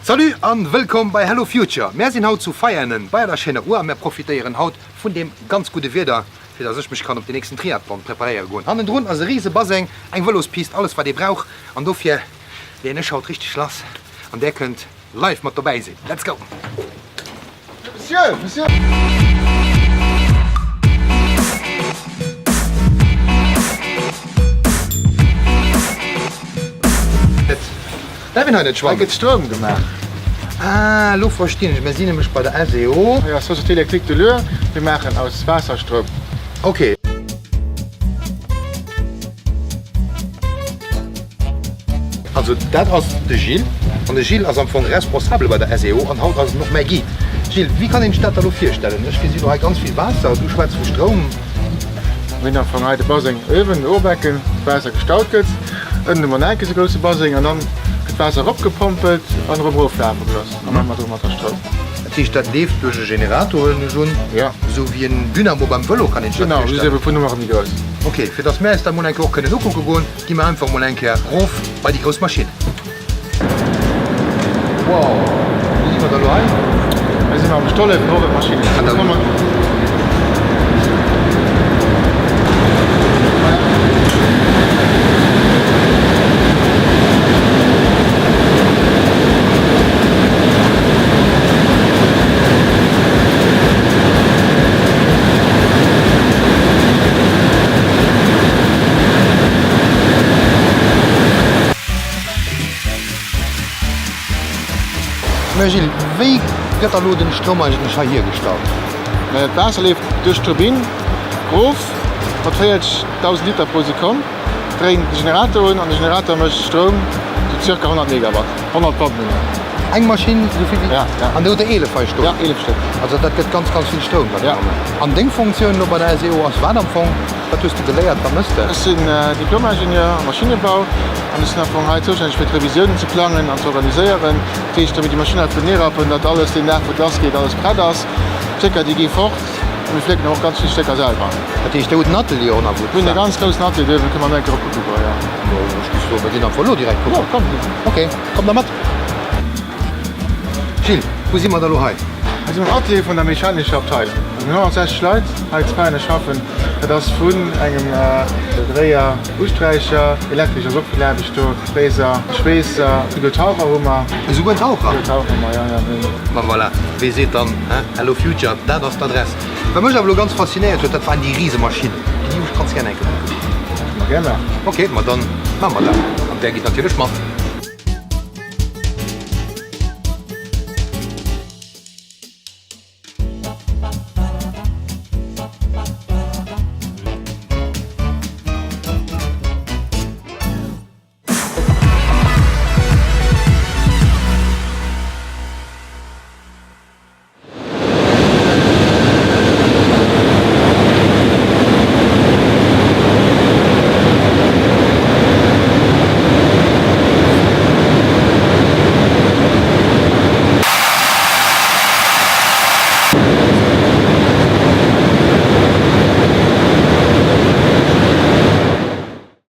Salut an wëllkomm bei Hello Future! Mär sinn haut zu Veianen bei der schéiner Our a mär profitéieren haut vun deem ganz gudde Wieder fir dass ech mech kann op den nächsten Triathlon preparéiere goen. Hannendrun ass e riese Baseng, eng Vëlospist, alles wat ee brauch an dofir leeën ech haut richteg lass an där kënnt live mat dobäi sinn. Let's go! Monsieur, monsieur. Däerf een hei net schwammen? Hei gëtt Stroum gemaach. Ah, elo verstinn ech. Mir sinn nämlech bei der SEO. Hei ass Société Électrique de l'Eure. Mir maachen aus Waasser Stroum. Ok. Also dat ass de Gilles. An de Gilles ass am Fong Responsabele bei der SEO an haut ass en och mäi Guide. Gilles, wéi kann een sech dat da lo virstellen? Ech gesi lo hei ganz vill Waasser, du schwätz vu Stroum. Mir hunn am Fong hei de Baseng uewen, den Urbecken, wou d'Waasser gestaut gëtt. Ënnen hu mer nach eng Kéier esou e grousse Baseng an dann gëtt d'Waasser eropgepompelt an erëm eroflafe gelooss. An dann mat domat Stroum. Dat heescht, dat leeft duerch e Generator, huelen ech un? Ja. Esou wéi en Dynamo beim Vëlo, kann een sech dat Genau, just virstellen? ebe vun Nummere méi grouss. Ok, fir dass mär eis dat mol eng Kéier och kënnen ukucke goen, gi mer einfach mol eng Kéier rof bei déi grouss Maschinn. Wow, wou si mer da lo hei? Hei si mer am Stolle vun Howe Maschinnen. Ah, da. Mä Gilles, wéi gëtt da lo den Stroum eigentlech hei hiergestallt? D'Waasser leeft duerch d'Turbinn rof mat 40.000 Liter pro Sekonn, dréint de Generator un an de Generator mécht Stroum, sou zirka 100 Megawatt, 100 Watt nëmmen. Eng Maschinn esou vill wéi? Ja, ja. An der hutt der 11 hei stoen? Ja, 11 Stéck. Also dat gëtt ganz, ganz vill Stroum dann Ja. An deng Funktioun elo bei der SEO ass wat am Fong? Wat hues du geléiert? Wat mëss de? Ech sinn Diplomingenieur am Maschinnebau an ech sinn am Fong hei zoustänneg fir d'Revisiounen ze plangen an ze organiséieren. Dat heescht, damit déi Maschinn hei vun nerappen, datt alles deen Dag wou et lass geet, alles prett ass. D'Stécker déi gi fort a mir flécken och ganz vill Stécker selwer. Dat heescht der hutt en Atelier och nach wou Mir hunn e ganz groussen Atelier do, do kënne mer no eng Kéier eropkucke goen, jo. Jo, ech géif soen, mir ginn einfach elo direkt kucken. Jo, komm. Ok, komm da mat. Gilles, wou si mer da lo hei? Hei si mer am Atelier vun der mechanescher Abteilung. Mir hunn 160 Leit hei zu Veianen schaffen. Dat ass vun engem Dréier, Usträicher, Elektresch ass och vill Aarbecht do, Fräser, Schweesser, esouguer Taucher hu mer. Esouguer en Taucher? Esouguer Taucher hu mer, jo, jo. Ma voilà, wee seet dann, hein, Hello Future, dat ass d'Adress. Wat mech awer elo ganz faszinéiert huet, dat waren déi Risemaschinen. Déi géif ech ganz gär eng Kéier kucken. Kënne mer gär maachen. Ok, ma dann maache mer dat. An där gitt natierlech mat.